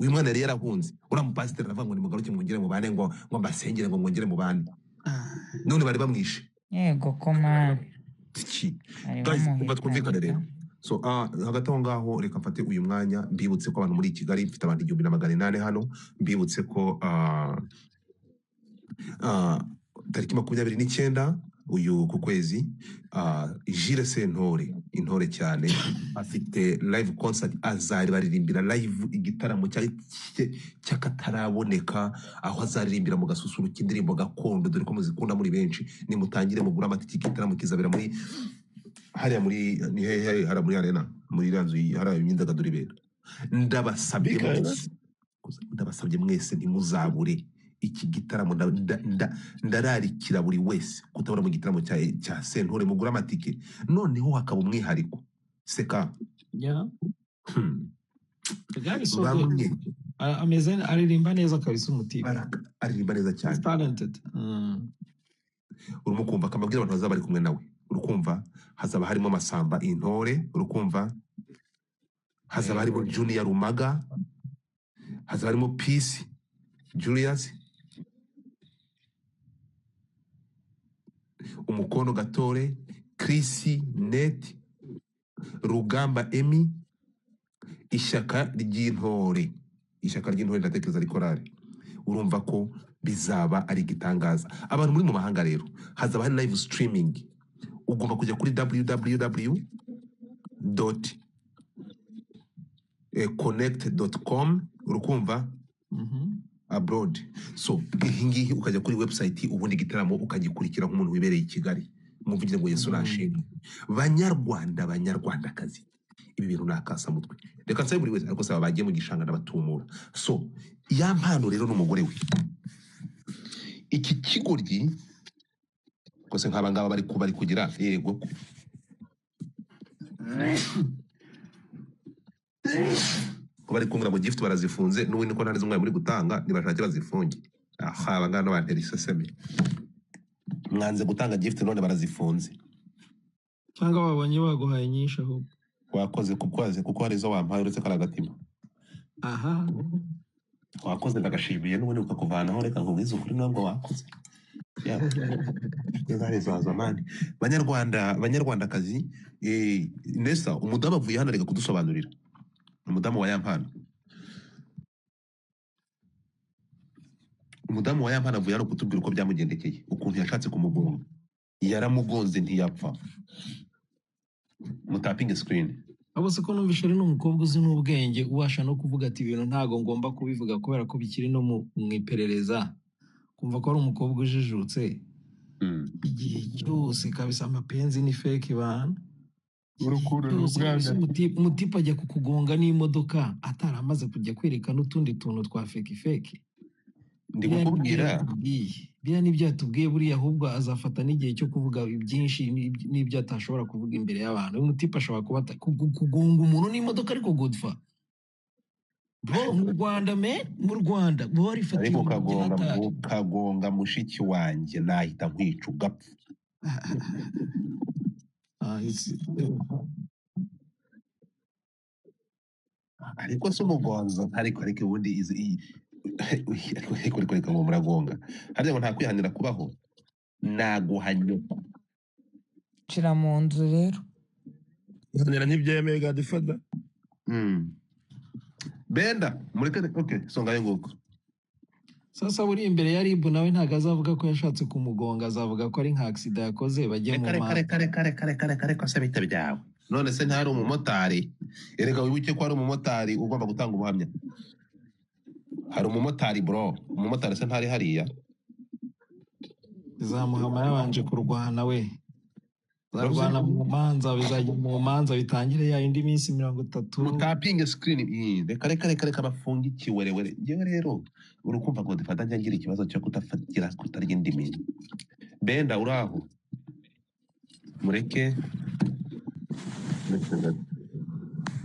Uyu mwana yari yarahunze, uriya mupasiteri aravuga ngo nimugaruke mwongere mubane, ngo mbasengere ngo mwongere mubane, none bari bamwishe. Yego komari. Iki bari guys, umva twumvikane bamuhitanye. Rero so hagati aho ngaho reka mfate uyu mwanya mbibutse ko abantu muri Kigali, mfite abantu 1800 hano, mbibutse ko tariki 29. uyu ku kwezi, Jules Sentore, intore cyane, afite live concert, azaribaririmbira live igitaramo cy'akataraboneka, aho azaririmbira mu gasusuruko indirimbo gakondo, dore ko muzikunda muri benshi. Nimutangire mugure amatike, igitaramo kizabera muri hariya muri ni hehe, hariya muri arena, muri iriya nzu hariya imyidagaduro ibera. Ndabasabye Big Arena? mwese, ndabasabye mwese ntimuzabure iki gitaramo. Ndararikira buri wese kutabura mu gitaramo cya Sentore, mugure amatike. Noneho hakaba umwihariko seka. Yeah. The guy is so good. Bamwe Ameze, aririmba neza kabisa umutipe. Aririmba neza cyane. He's talented. Urimo kumva akamabwira abantu bazaba bari kumwe nawe, urukumva hazaba harimo Masamba Intore, urukumva hazaba harimo Junior Rumaga, hazaba harimo Peace Julius, Umukono Gatore, Chris Net, Rugamba Emi, Ishyaka ry'Intore. Ishyaka ry'Intore ndatekereza ari korari. Urumva ko bizaba ari igitangaza. Abantu muri mu mahanga rero hazaba hari live streaming, ugomba kujya kuri www.connect.com, urukumva abroad. So iyi ngiyi ukajya kuri website, ubundi igitaramo ukagikurikira nk'umuntu wibereye i Kigali. Muvugire ngo Yesu nashimwe. Banyarwanda, banyarwandakazi, ibi bintu ni akasamutwe. Reka nsabe buri wese, ariko saba bagiye mu gishanga ndabatumura. So ya mpano rero n'umugore we, iki kigoryi kose nk'aba ngaba bari kuba bari kugira yego ko bari kumbwira ngo gift barazifunze, n'ubundi ko nta n'umwe muri gutanga, nibashake bazifunge. Aha aba ngaba bantera iseseme, mwanze gutanga gift none barazifunze. Cyangwa babonye baguhaye nyinshi ahubwo. Wakoze kukwaze kuko hari izo wampaye uretse kari agatima. Aha. Wakoze ndagashimiye n'ubundi ukakuvanaho, reka nkubwize ukuri nubwo wakoze. Banyarwanda, banyarwandakazi, Nesa umudamu avuye hano reka kudusobanurira. Umudamu wa Yampano. Umudamu wa Yampano avuye hano kutubwira uko byamugendekeye, ukuntu yashatse kumugonga. Yaramugonze ntiyapfa. Mutapinge screen. Abo se ko numvise ari n'umukobwa uzi n'ubwenge, ubasha no kuvuga ati ibintu ntago ngomba kubivuga kubera ko bikiri no mu iperereza. Kumva ko ari umukobwa ujijutse. Igihe cyose kabisa amapenzi ni fake bana. Urukundo ni ubwanga. Umutipe ajya kukugonga n'imodoka ataramaze kujya kwereka n'utundi tuntu twa fake fake. Ndi kukubwira. Biriya nibyo yatubwiye, buriya ahubwo azafata n'igihe cyo kuvuga byinshi n'ibyo atashobora kuvuga imbere y'abantu. Uyu mutipe ashobora kuba kugonga umuntu n'imodoka, ariko Godfa. Bro, mu Rwanda me, mu Rwanda bo barifatiye Ariko ibintu byatari. kagonga mushiki wanjye nahita nkwica ugapfa. Ariko se umugonzo, ariko ubundi izi ariko reka ngo muragonga. Harya ngo nta kwihanira kubaho. Naguhanye. Nshira mu nzu rero. Kwihanira ntibyemeye Godfather. Benda, mureke, okay, songa nguko. Sasa buri imbere ya RIB nawe ntago azavuga ko yashatse kumugonga, azavuga ko ari nka accident yakoze bajye mu Reka, reka, reka, reka, reka, reka, reka, se bite byawe. None se ntari umumotari? Erega wibuke ko ari umumotari ugomba gutanga ubuhamya. Hari umumotari bro, umumotari se ntari hariya? Bizamuhama yabanje kurwana we. Zarwana mu manza, bizajya mu manza bitangire ya indi minsi 30. Mutapinge screen. Reka, reka, reka, reka bafunge ikiwerewere. Njyewe rero urukumva ngo dufata njya ngira ikibazo cyo kutafatira kutarya indimi. Benda uraho. Mureke.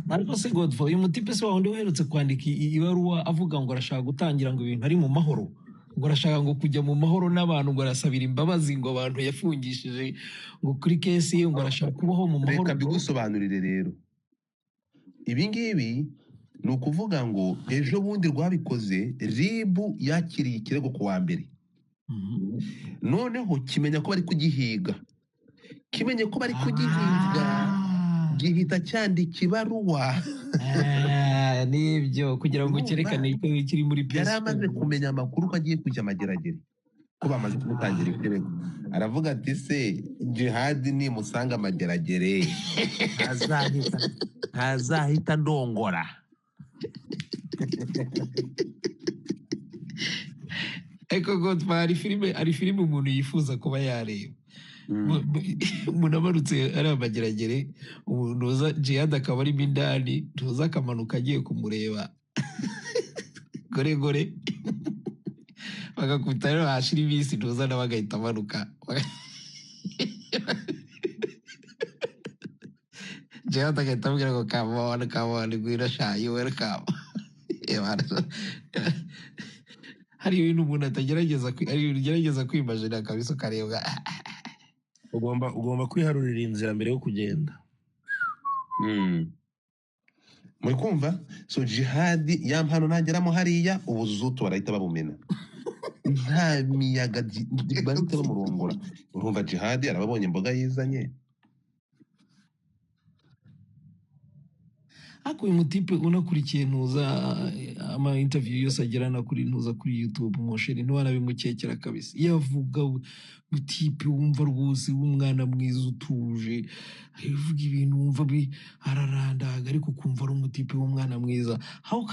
Ariko se Godfrey, uyu mutipe se wa wundi uherutse kwandika ibaruwa avuga ngo arashaka gutangira ngo ibintu ari mu mahoro, ngo arashaka ngo kujya mu mahoro n'abantu, ngo arasabira imbabazi ngo abantu yafungishije ngo kuri kesi ye, ngo arashaka kubaho mu mahoro. Reka mbigusobanurire rero. Ibi ngibi ni ukuvuga ngo ejo bundi rwabikoze, RIB yakiriye ikirego ku wa mbere. Noneho kimenya ko bari kugihiga. Kimenye ko bari kugihiga. Gihita cyandika ibaruwa. Nibyo, kugira ngo cyerekane ko kiri muri Yari amaze peace. kumenya amakuru ko agiye kujya amageragere. Ko bamaze kumutangira ikirego, aravuga ati se Jihadi nimusanga amageragere ntazahita ntazahita ndongora. Ariko Godfa, hari filime umuntu yifuza kuba yareba. Umuntu amanutse ari amageragere, umuntu uza Jihad akaba arimo indani, tuza akamanuka agiye kumureba gore gore, bagakubita rero hashira iminsi, ntuza nawe agahita amanuka, Jihad agahita amubwira ngo "Come on, come on, ngwino sha, you welcome." Hari ibintu umuntu atagerageza hari ibintu ugerageza kwimajina kabisa ukareba. Ugomba kwiharurira inzira mbere yo kugenda. Muri kumva? So Jihadi ya mpano nageramo hariya, ubuzutu barahita babumena, nta miyaga, bahita bamurongora. Urumva Jihadi arababonye imboga yizanye. Ariko uyu mutipe unakurikiye ntuza ama interview yose agirana kuri ntuza kuri YouTube, musheri ntiwanabimukekera kabisa. Iyo avuga mutipe wumva rwose w'umwana mwiza utuje, avuga ibintu wumva ararandaga, ariko ukumva ari umutipe w'umwana mwiza. How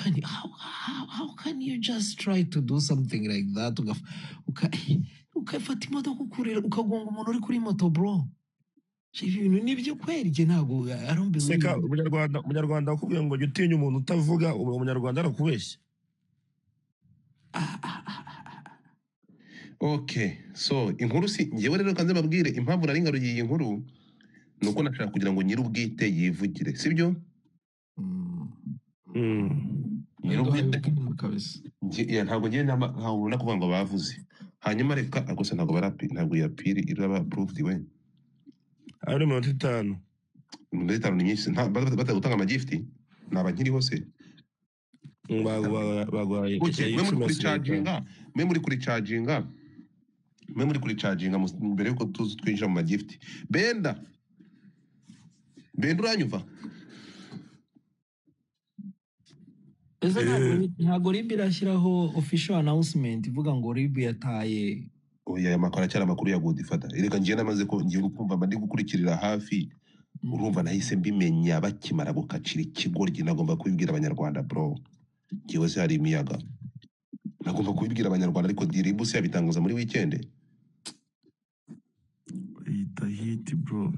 can you just try to do something like that, ugafata imodoka ukurira ukagonga umuntu uri kuri moto? Bro, ibi bintu nibyo kweri? Njye ntabwo, I don't believe Seka. it. Umunyarwanda wakubwiye ngo jya utinya umuntu utavuga, ubu umunyarwanda arakubeshya. Ah, ah, ah, ah. Okay, so inkuru si njyewe rero kanze babwire impamvu nari ngaruye iyi nkuru, ni uko nashaka kugira ngo nyir'ubwite yivugire, sibyo? Yaduhaye Nyir'ubwite. ubwenge kabisa. Yeah, ntabwo ngiye ntabwo ubona kuvuga ngo bavuze hanyuma reka gusa ntabwo barapi, ntabwo iya appeal iraba approved we. Ari 50. 50 ni myinshi, batari gutanga amagift naba nkiriho se? Baguhaye Okay, mwe muri 10 kuri asigaye 5. charginga, mwe muri kuri charginga, mwe muri kuri charginga mbere yuko tuzi twinjira mu magift. Benda, Benda, uranyumva? Ese ntabwo RIB irashyiraho official announcement ivuga ngo RIB yataye? Oya, aya makuru aracyari amakuru ya Godfather. Reka ngiye namaze ko ngiye kumva mba ndi gukurikirira hafi. Urumva nahise mbimenya bakimara gukacira ikigoryi, nagomba kubibwira abanyarwanda bro. Ngewe se hari imiyaga, nagomba kubibwira abanyarwanda, ariko RIB se yabitangaza muri weekend? Yita hit bro.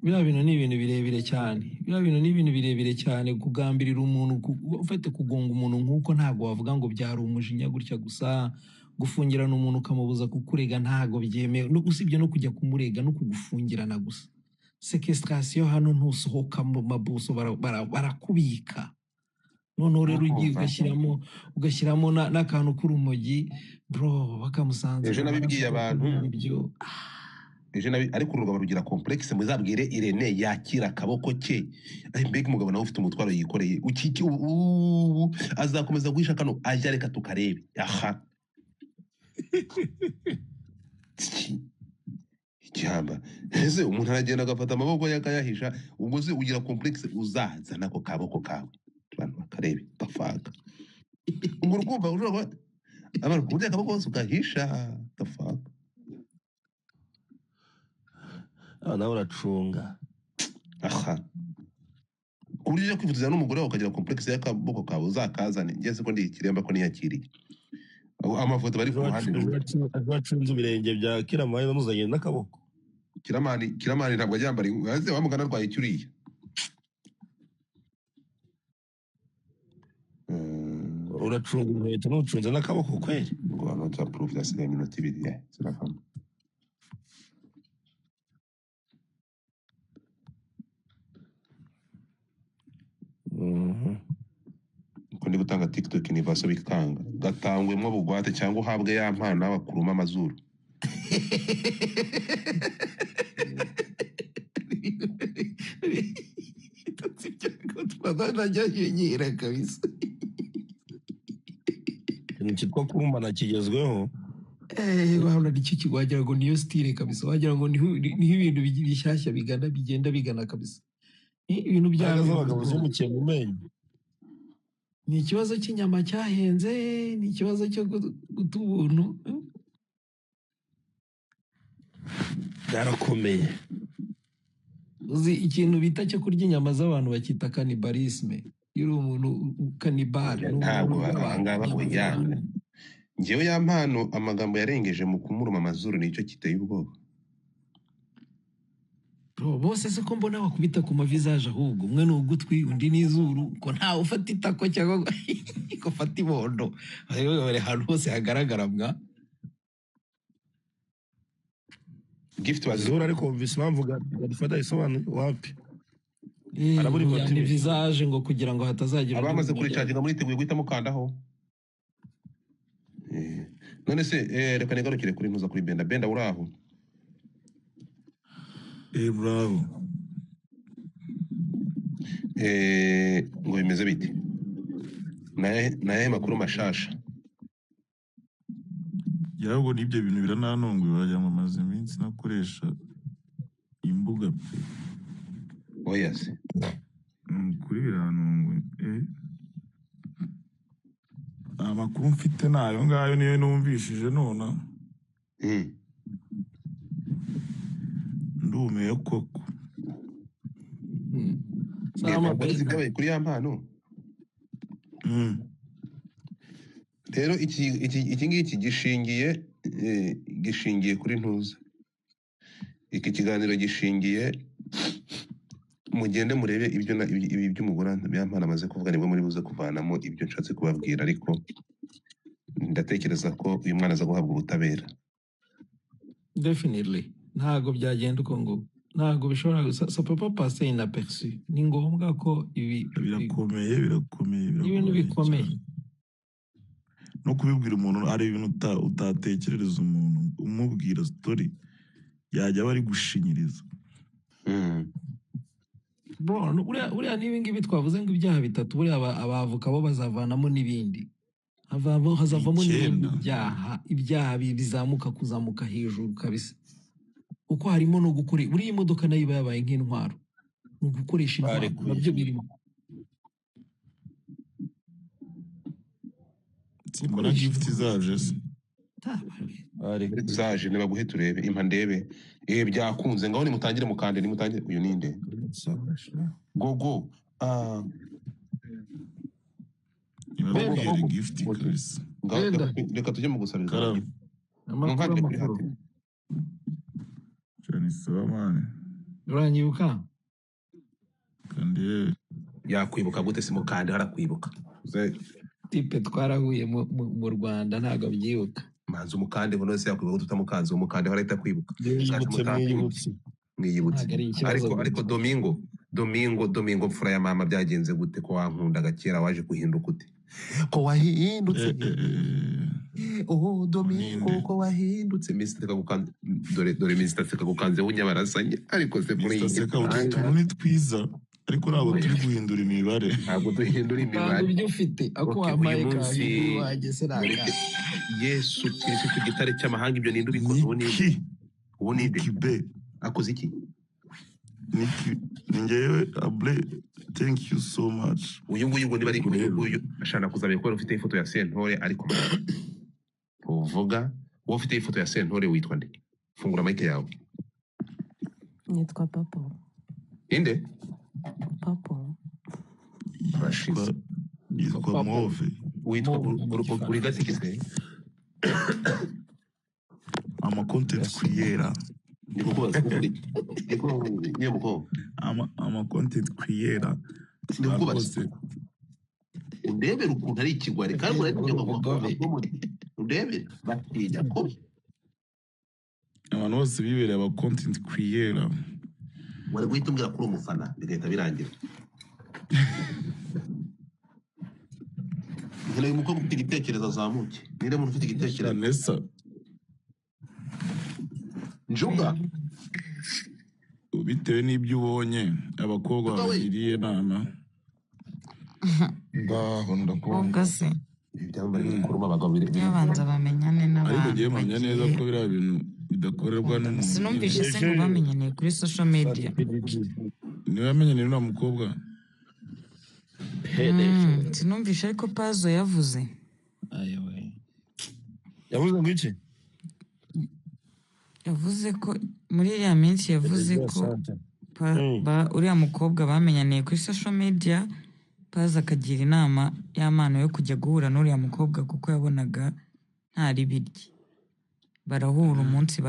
Biriya bintu ni ibintu birebire cyane, biriya bintu ni ibintu birebire cyane. Kugambirira umuntu, ufite kugonga umuntu nk'uko, ntabwo wavuga ngo byari umujinya gutya gusa. Gufungirana umuntu ukamubuza kukurega ntabwo byemewe, no usibye no kujya kumurega no kugufungirana gusa, séquestration. Hano ntusohoka mu mabuso, barakubika. Noneho rero ugiye Urumva? ugashyiramo n'akantu k'urumogi bro, bakamusanze Ejo mu nabibwiye maraso abantu. ibyo. Ejo nabi, ariko urugabo rugira complexe. Muzabwire Irene yakira akaboko ke. Ay, mbega umugabo nawe ufite umutwaro yikoreye! Ukiki ubu azakomeza guhisha kano ajya, reka tukarebe aha. Igihamba ese umuntu aragenda agafata amaboko ye akayahisha? Ubwo se ugira complexe, uzazana ako kaboko kawe abantu bakarebe gafaka. Ubwo urumva ushobora kuba abantu kuburyo akaboko kose ugahisha gafaka. Ah, nawe uracunga. Aha, ku buryo ujya kwifotoza n'umugore wawe ukagira complexe y'akaboko kawe, uzakazane. Njye se ko ndi ikiremba, ko niyakiriye? Amafoto bari ku ruhande rumwe. Ejo wacunze ibirenge bya Kiramani namuzanye n'akaboko. Kiramani, Kiramani ntabwo ajya yambara, ese wa mugana arwaye icyo uriya? Uracunga inkweto n'ucunze n'akaboko kweri. Ngo not approved, hasigaye iminota 2, ziravamo. Uko ndi gutanga TikTok nivaso bikanga, gatangwemo bugwate cyangwa uhabwe ya mpano nawe akuruma amazuru. Godfather najya yenyera kabisa. Ikintu cyitwa kurumana kigezweho. Wabona nicyo kigo, wagira ngo niyo style kabisa, wagira ngo niho ibintu bishyashya bigana, bigenda bigana kabisa. Ibintu bya Imbaraga z'abagabo zimukiye mu menyo. Ni ikibazo cy'inyama cyahenze, ni ikibazo cyo guta ubuntu. Byarakomeye. Uzi ikintu bita cyo kurya inyama z'abantu bakita cannibalisme. Iyo uri umuntu kanibal, ni umuntu Ntabwo urya abantu abangaba inyama oya. z'abantu. Njyewe ya mpano amagambo yarengeje mu kumuruma amazuru nicyo kiteye ubwoba. Bro, bose se ko mbona bakubita ku mavisaje, ahubwo umwe ni ugutwi undi ni izuru, ko ntawe ufata itako cyangwa ko ufata ibondo. Bari ahantu hose hagaragara mwa. Gift bazi Zura ariko wumvise impamvu Godfather isobanuye wapi? Arabura Ngo iminota ni ibiri. visage ngo kugira ngo hatazagira undi Abamaze muntu kuricaginga muriteguye guhita mukandaho. None se reka nigarukire kuri ntuza kuri Benda. Benda uraho? Bravo. Ngo bimeze bite? Naye makuru mashasha. Ahubwo n'ibyo bintu biranantunguye, wagira ngo maze iminsi nakoresha imbuga pe. Oya se. Kuri birantunguye. Amakuru mfite nayo ngayo niyo numvishije nona. Ndumiye koko. Sama Ntabwo uzi Benda. ibyabaye kuri ya mpano. Rero iki ngiki gishingiye kuri ntuza. Iki kiganiro gishingiye, mugende murebe ibyo ibi by'umugore ya mpano amaze kuvuga, nibwo muri buze kuvanamo ibyo nshatse kubabwira, ariko ndatekereza ko uyu mwana aza guhabwa ubutabera. Definitely. Ntago byagenda uko ngo ntago bishobora ça peut pas passer inaperçu. Ni ngombwa ko ibi Birakomeye, birakomeye, ibintu birakomeye bikomeye. cyane. No kubibwira umuntu ari ibintu utatekerereza umuntu, umubwira story yajya aba ari gushinyiriza. Bro, buriya n'ibi ngibi twavuze ngo ibyaha bitatu, buriya abavoka bo bazavanamo n'ibindi. Hazavamo n'ibindi 9. byaha, ibyaha bizamuka kuzamuka hejuru kabisa. Kuko harimo no gukora, buriya imodoka nayo iba yabaye nk'intwaro. Ni ugukoresha intwaro, Barekuye. nabyo birimo. Simbona Gukoresha gift intwaro. zaje se. Barekuye. Zaje nibaguhe turebe impa ndebe. Byakunze ngaho nimutangire mukande, nimutangire. Uyu ninde? Gogo. Gogo Benda. Nibabwire gogo. gift Okay. kabisa. Ngaho Benda. reka tujye mu gusaba Karame. izanjye. Amakuru Munkandire kuri amakuru. hati. Cyane sawa man. Uranyibuka? Kandi Yakwibuka gute se mukande harakwibuka. Tipe twarahuye mu Rwanda ntago abyibuka. Manzi umukande ngo nose yakwibuka gute utamukanze umukande harahita kwibuka. Mwiyibutse, mwiyibutse. Mwiyibutse. Ntago ari ikibazo Ariko gusa. Domingo mfura ya mama byagenze gute ko wankundaga kera waje guhinduka ute? Ko wahindutse. Oh Domingo Ninde? ko wahindutse. Mr. Seka gukanze, dore Mr. Seka gukanze w'unyabarasanye ariko se kuri Mr. iyi Seka utu gitanga. tuntu ni twiza ariko ntabwo turi guhindura imibare. Ntabwo duhindura Ntabwo imibare. ibyo ufite ako Okay, uyu wampaye munsi kahindura iwanjye se mureke nanga. Yesu Kristo igitare cy'amahanga ibyo ninde ubikoze uwo ninde? Niki? Uwo ninde? Niki be. Akoze iki? Niki ni njyewe Able, thank you so much. Uyu nguyu ngo niba ari uyu Rero nguyu ashana kuzabera kubera ufite ifoto ya Sentore ariko uvuga wowe ufite ifoto ya Sentore witwa nde? Fungura mic yawe. Nitwa Papo. Inde? Papo. Turashize. yitwa Papo. Move. Witwa Move mu uri gifaransa. gasikise? Ama content creator. Ndi kukubaza uri niko niyo mukobwa. Ama content creator. Ndi Abantu kukubaza. bose Undebere ukuntu ari ikigwari kandi Uri urahita ngo umugome. undebere batinya ko abantu bose bibereye aba content creator. wari guhita umbwira ko uri umufana bigahita birangira. Nkeneye umukobwa ufite igitekerezo azamuke. Ninde muntu ufite igitekerezo? Vanessa Njuga. bitewe n'ibyo ubonye abakobwa Njuga we. babagiriye inama. Ngaho ndakumva. Abakobwa se Ibi byamamare biri kuruma abagabo biri babanza bamenyane Ariko n'abantu ngewe mpamya neza bagiye ko biriya bintu bidakorerwa gukundana. n'umuntu nyine. Sinumvishe se ngo bamenyaniye kuri social media. Niwe yamenyaniye n'uriya mukobwa. Pe. Hereje. Sinumvishe ariko Pazo yavuze. Ayowe. Yavuze ngo iki? Yavuze ko muri iriya minsi yavuze Hereje, ko asante. uriya mukobwa bamenyaniye kuri social media, Pazo akagira inama y'amano yo kujya guhura n'uriya mukobwa kuko yabonaga nta ribi rye. Barahura umunsi.